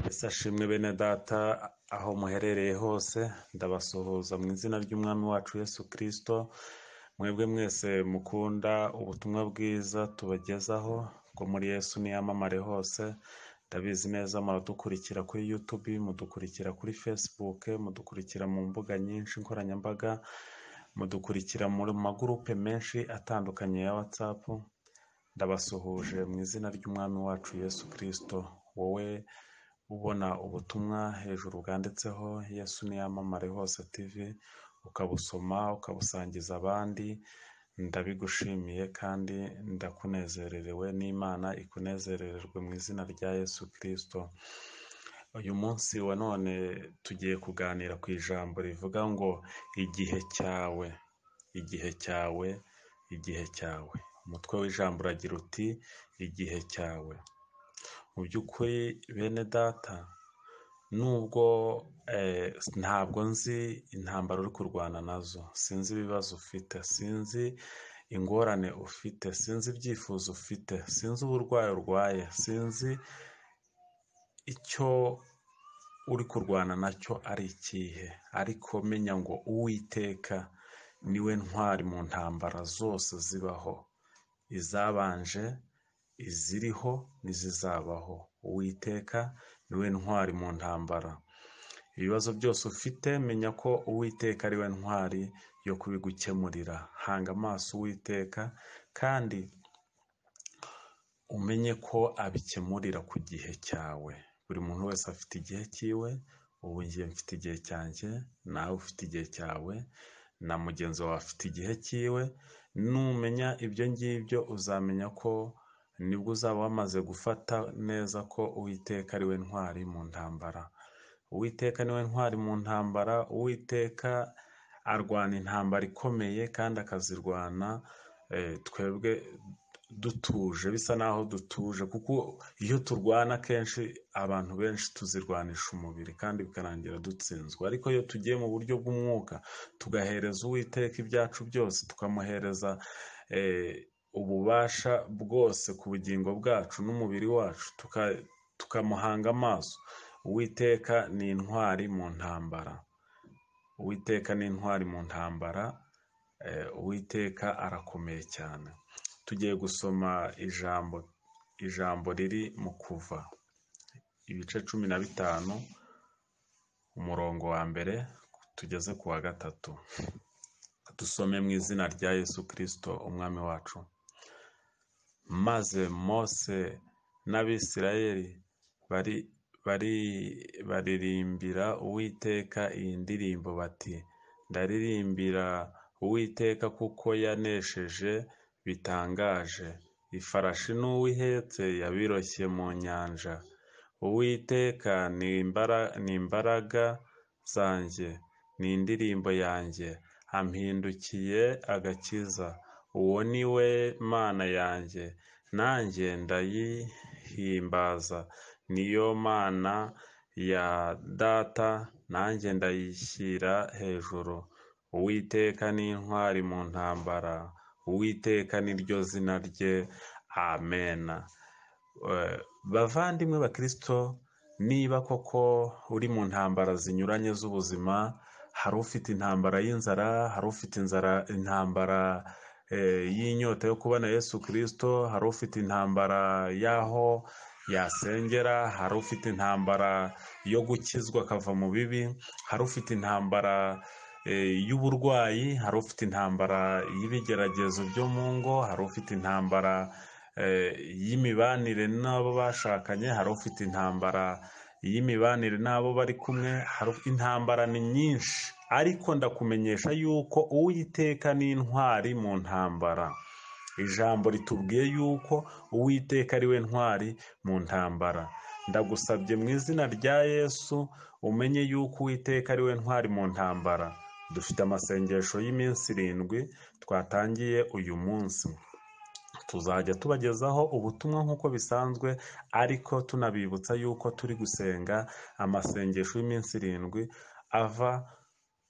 Yesu ashimwe bene data aho muherereye hose, ndabasuhuza mu izina ry'Umwami wacu Yesu Kristo, mwebwe mwese mukunda ubutumwa bwiza tubagezaho ngo muri Yesu niyamamare hose. Ndabizi neza muradukurikira kuri YouTube, mudukurikira kuri Facebook, mudukurikira mu mbuga nyinshi nkoranyambaga, mudukurikira mu magurupe menshi atandukanye ya WhatsApp. Ndabasuhuje mu izina ry'Umwami wacu Yesu Kristo. Wowe ubona ubutumwa hejuru bwanditseho Yesu niyamamare hose TV, ukabusoma ukabusangiza abandi, ndabigushimiye kandi ndakunezererewe, n'Imana ikunezerererwe mu izina rya Yesu Kristo. Uyu munsi wa none tugiye kuganira ku ijambo rivuga ngo igihe cyawe, igihe cyawe, igihe cyawe. Umutwe w'ijambo uragira uti igihe cyawe. Mu by'ukuri bene data, nubwo ntabwo nzi intambara uri kurwana nazo, sinzi ibibazo ufite, sinzi ingorane ufite, sinzi ibyifuzo ufite, sinzi uburwayi urwaye, sinzi icyo uri kurwana nacyo ari ikihe, ariko menya ngo Uwiteka niwe ntwari mu ntambara zose zibaho, izabanje, iziriho n'izizabaho. Uwiteka niwe ntwari mu ntambara. Ibibazo byose ufite, menya ko Uwiteka ariwe ntwari yo kubigukemurira. Hanga amaso Uwiteka kandi umenye ko abikemurira ku gihe cyawe. Buri muntu wese afite igihe cyiwe. Ubu njye mfite igihe cyanjye, nawe ufite igihe cyawe, na mugenzi wawe afite igihe cyiwe. Numenya ibyo ngibyo uzamenya ko nibwo uzaba wamaze gufata neza ko Uwiteka ariwe ntwari mu ntambara. Uwiteka niwe ntwari mu ntambara. Uwiteka arwana intambara ikomeye kandi akazirwana twebwe dutuje, bisa naho dutuje, kuko iyo turwana kenshi abantu benshi tuzirwanisha umubiri kandi bikarangira dutsinzwe. Ariko iyo tugiye mu buryo bw'umwuka tugahereza Uwiteka ibyacu byose, tukamuhereza ububasha bwose ku bugingo bwacu n'umubiri wacu, tukamuhanga amaso. Uwiteka ni intwari mu ntambara. Uwiteka ni intwari mu ntambara. Uwiteka arakomeye cyane. Tugiye gusoma ijambo riri mu Kuva ibice 15 umurongo wa mbere tugeze ku wa 3. Dusome mu izina rya Yesu Kristo Umwami wacu. Maze Mose n'Abisirayeli baririmbira Uwiteka iyi ndirimbo bati: ndaririmbira Uwiteka kuko yanesheje bitangaje, ifarashi n'uwo ihetse yabiroshye mu nyanja. Uwiteka ni imbaraga zanjye, ni indirimbo yanjye, ampindukiye agakiza. Uwo ni we Mana yanjye, nanjye ndayihimbaza, niyo Mana ya data, nanjye ndayishyira hejuru. Uwiteka ni intwari mu ntambara, Uwiteka ni ryo zina rye. Amena. Bavandimwe bakristo, niba koko uri mu ntambara zinyuranye z'ubuzima, hari ufite intambara y'inzara, hari ufite intambara y'inyota yo kubona Yesu Kristo, hari ufite intambara y'aho yasengera, hari ufite intambara yo gukizwa akava mu bibi, hari ufite intambara y'uburwayi, hari ufite intambara y'ibigeragezo byo mu ngo, hari ufite intambara y'imibanire n'abo bashakanye, hari ufite intambara y'imibanire n'abo bari kumwe. Intambara ni nyinshi, ariko ndakumenyesha yuko Uwiteka ni intwari mu ntambara. Ijambo ritubwiye yuko Uwiteka ari we ntwari mu ntambara. Ndagusabye mu izina rya Yesu umenye yuko Uwiteka ari we ntwari mu ntambara. Dufite amasengesho y'iminsi 7 twatangiye uyu munsi. Tuzajya tubagezaho ubutumwa nk'uko bisanzwe, ariko tunabibutsa yuko turi gusenga amasengesho y'iminsi 7 ava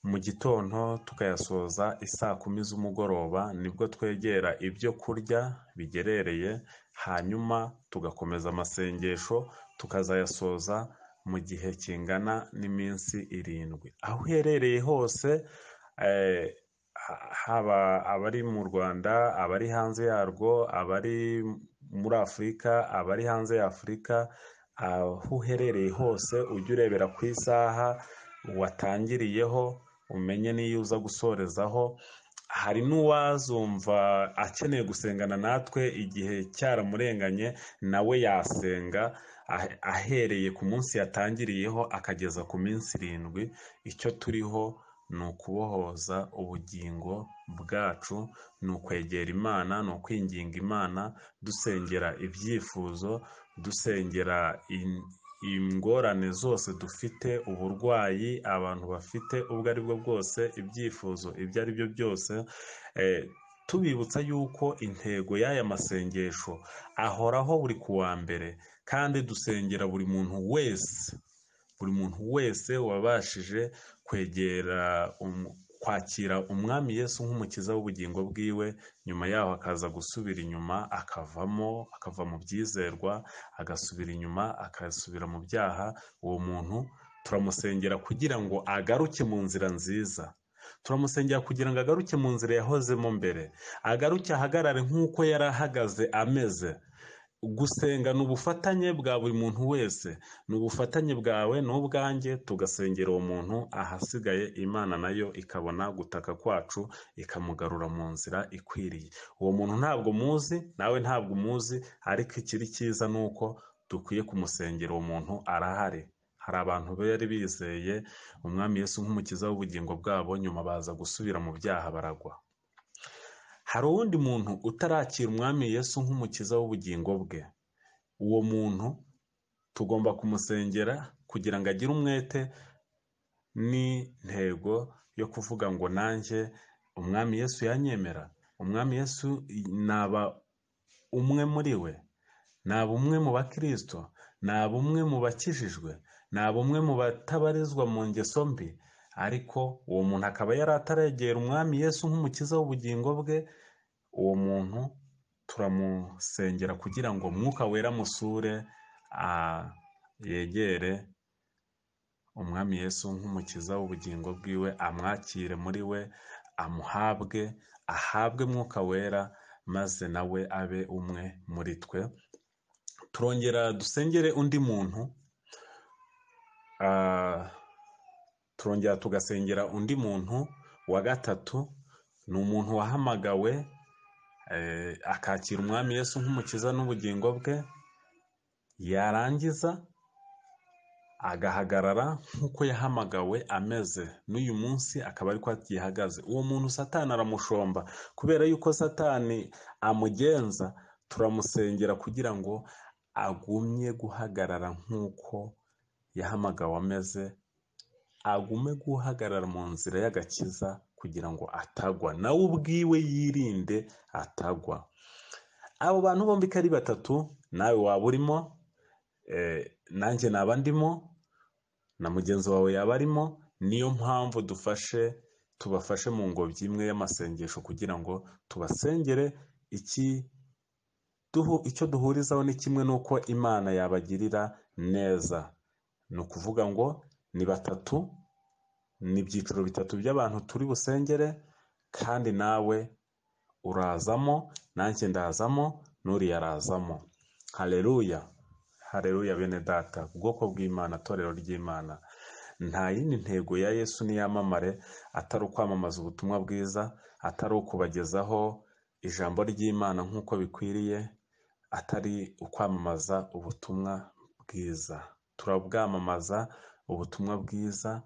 mu gitondo tukayasoza isaa 10 z'umugoroba, nibwo twegera ibyo kurya bigerereye, hanyuma tugakomeza amasengesho tukazayasoza mu gihe kingana n'iminsi 7. Aho uherereye hose, haba abari mu Rwanda, abari hanze yarwo, abari muri Afurika, abari hanze ya Afurika, aho uherereye hose ujye urebera ku isaha watangiriyeho umenye n'iyo uza gusorezaho. Hari n'uwazumva akeneye gusengana natwe igihe cyaramurenganye, nawe yasenga ahereye ku munsi yatangiriyeho akageza ku minsi 7. Icyo turiho ni ukubohoza ubugingo bwacu, ni ukwegera Imana, ni ukwinginga Imana, dusengera ibyifuzo, dusengera ingorane zose dufite, uburwayi abantu bafite ubwo ari bwo bwose, ibyifuzo ibyo ari byo byose, tubibutsa yuko intego y'aya masengesho ahoraho buri kuwa mbere, kandi dusengera buri muntu wese, buri muntu wese wabashije kwegera kwakira Umwami Yesu nk'umukiza w'ubugingo bwiwe, nyuma yaho akaza gusubira inyuma, akavamo, akava mu byizerwa, agasubira inyuma, akasubira mu byaha. Uwo muntu turamusengera kugira ngo agaruke mu nzira nziza, turamusengera kugira ngo agaruke mu nzira yahozemo mbere, agaruke ahagarare nk'uko yari ahagaze ameze. Gusenga ni ubufatanye bwa buri muntu wese, ni ubufatanye bwawe n'ubwanjye, tugasengera uwo muntu, ahasigaye Imana nayo ikabona gutaka kwacu ikamugarura mu nzira ikwiriye. Uwo muntu ntabwo muzi, nawe ntabwo umuzi, ariko ikiri cyiza ni uko dukwiye kumusengera. Uwo muntu arahari. Hari abantu bari bizeye Umwami Yesu nk'umukiza w'ubugingo bwabo, nyuma baza gusubira mu byaha baragwa. Hari uwundi muntu utarakira Umwami Yesu nk'umukiza w'ubugingo bwe. Uwo muntu tugomba kumusengera kugira ngo agire umwete n'intego yo kuvuga ngo nanjye Umwami Yesu yanyemera, Umwami Yesu naba umwe muri we, naba umwe mu bakristo, naba umwe mu bakijijwe, naba umwe mu batabarizwa mu ngeso mbi. Ariko uwo muntu akaba yari ataregera Umwami Yesu nk'umukiza w'ubugingo bwe. Uwo muntu turamusengera kugira ngo Mwuka Wera amusure, yegere Umwami Yesu nk'umukiza w'ubugingo bwiwe, amwakire muri we, amuhabwe, ahabwe Mwuka Wera, maze nawe abe umwe muri twe. Turongera dusengere undi muntu, turongera tugasengera undi muntu wa gatatu. Ni umuntu wahamagawe akakira Umwami Yesu nk'umukiza n'ubugingo bwe, yarangiza agahagarara nk'uko yahamagawe ameze, n'uyu munsi akaba ariko agihagaze. Uwo muntu Satani aramushomba, kubera yuko Satani amugenza, turamusengera kugira ngo agumye guhagarara nk'uko yahamagawe ameze, agume guhagarara mu nzira y'agakiza kugira ngo atagwa, nawe ubwiwe yirinde atagwa. Abo bantu bombi ko ari batatu, nawe waba urimo, nanjye naba ndimo, na mugenzi wawe yaba arimo. Niyo mpamvu tubafashe mu ngobyi imwe y'amasengesho kugira ngo tubasengere. Icyo duhurizaho ni kimwe, nuko Imana yabagirira neza. Ni ukuvuga ngo ni batatu, ni ibyiciro bitatu by'abantu turi busengere, kandi nawe urazamo, nanjye ndazamo, n'uriya arazamo. Haleluya, haleluya bene data, ubwoko bw'Imana, torero ry'Imana. Nta yindi ntego ya Yesu n'iyamamare atari ukwamamaza ubutumwa bwiza, atari ukubagezaho ijambo ry'Imana nk'uko bikwiriye, atari ukwamamaza ubutumwa bwiza. Turabwamamaza ubutumwa bwiza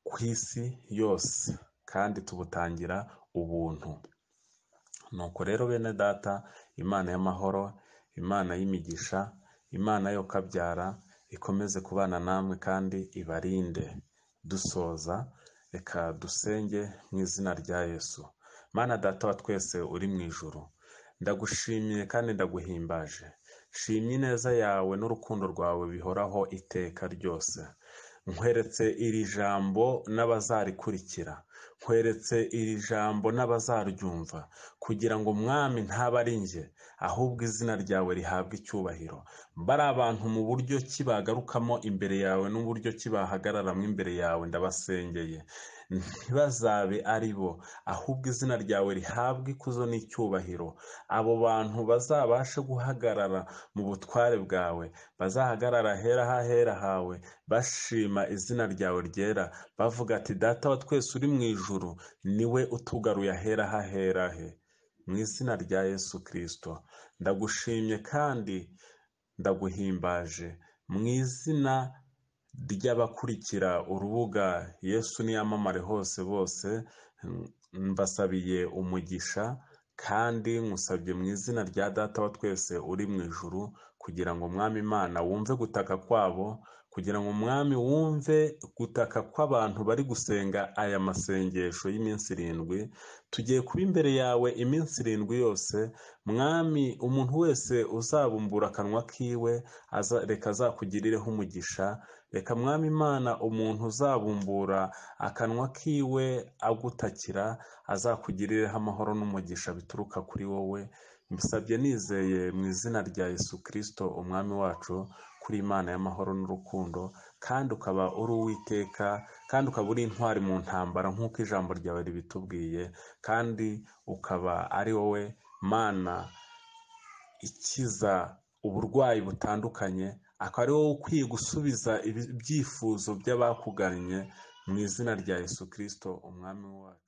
ku isi yose, kandi tubutangira ubuntu. Nuko rero bene data, Imana y'amahoro, Imana y'imigisha, Imana yo kabyara ikomeze kubana namwe kandi ibarinde. Dusoza, reka dusenge mu izina rya Yesu. Mana data wa twese uri mu ijuru, ndagushimiye kandi ndaguhimbaje. Shimye ineza yawe n'urukundo rwawe bihoraho iteka ryose. Nkweretse iri jambo n'abazarikurikira, nkweretse iri jambo n'abazaryumva, kugira ngo Mwami ntabe ari njye, ahubwo izina ryawe rihabwe icyubahiro. Bari abantu mu buryo ki bagarukamo imbere yawe n'uburyo ki bahagararamo imbere yawe, ndabasengeye ntibazabe ari bo, ahubwo izina ryawe rihabwe ikuzo n'icyubahiro. Abo bantu bazabashe guhagarara mu butware bwawe, bazahagarara ahera h'ahera hawe, bashima izina ryawe ryera, bavuga ati Data wa twese uri mu ijuru niwe utugaruye ahera h'ahera he. Mu izina rya Yesu Kristo ndagushimye kandi ndaguhimbaje, mu izina ry'abakurikira urubuga Yesu niyamamare hose bose, mbasabiye umugisha kandi nkusabye mu izina rya Data wa twese uri mu ijuru, kugira ngo Mwami Imana wumve gutaka kwabo, kugira ngo Mwami wumve gutaka kw'abantu bari gusenga aya masengesho y'iminsi 7. Tugiye kuba imbere yawe iminsi 7 yose, Mwami. Umuntu wese uzabumbura akanwa kiwe reka azakugirireho umugisha. Reka Mwami Imana umuntu uzabumbura akanwa kiwe agutakira azakugirireho amahoro n'umugisha bituruka kuri wowe. Mbisabye nizeye mu izina rya Yesu Kristo Umwami wacu, kuri Imana y'amahoro n'urukundo, kandi ukaba uri Uwiteka, kandi ukaba uri intwari mu ntambara nk'uko ijambo ryawe ribitubwiye, kandi ukaba ari wowe Mana ikiza uburwayi butandukanye, akaba ari wowe ukwiye gusubiza ibyifuzo by'abakugannye mu izina rya Yesu Kristo Umwami wacu.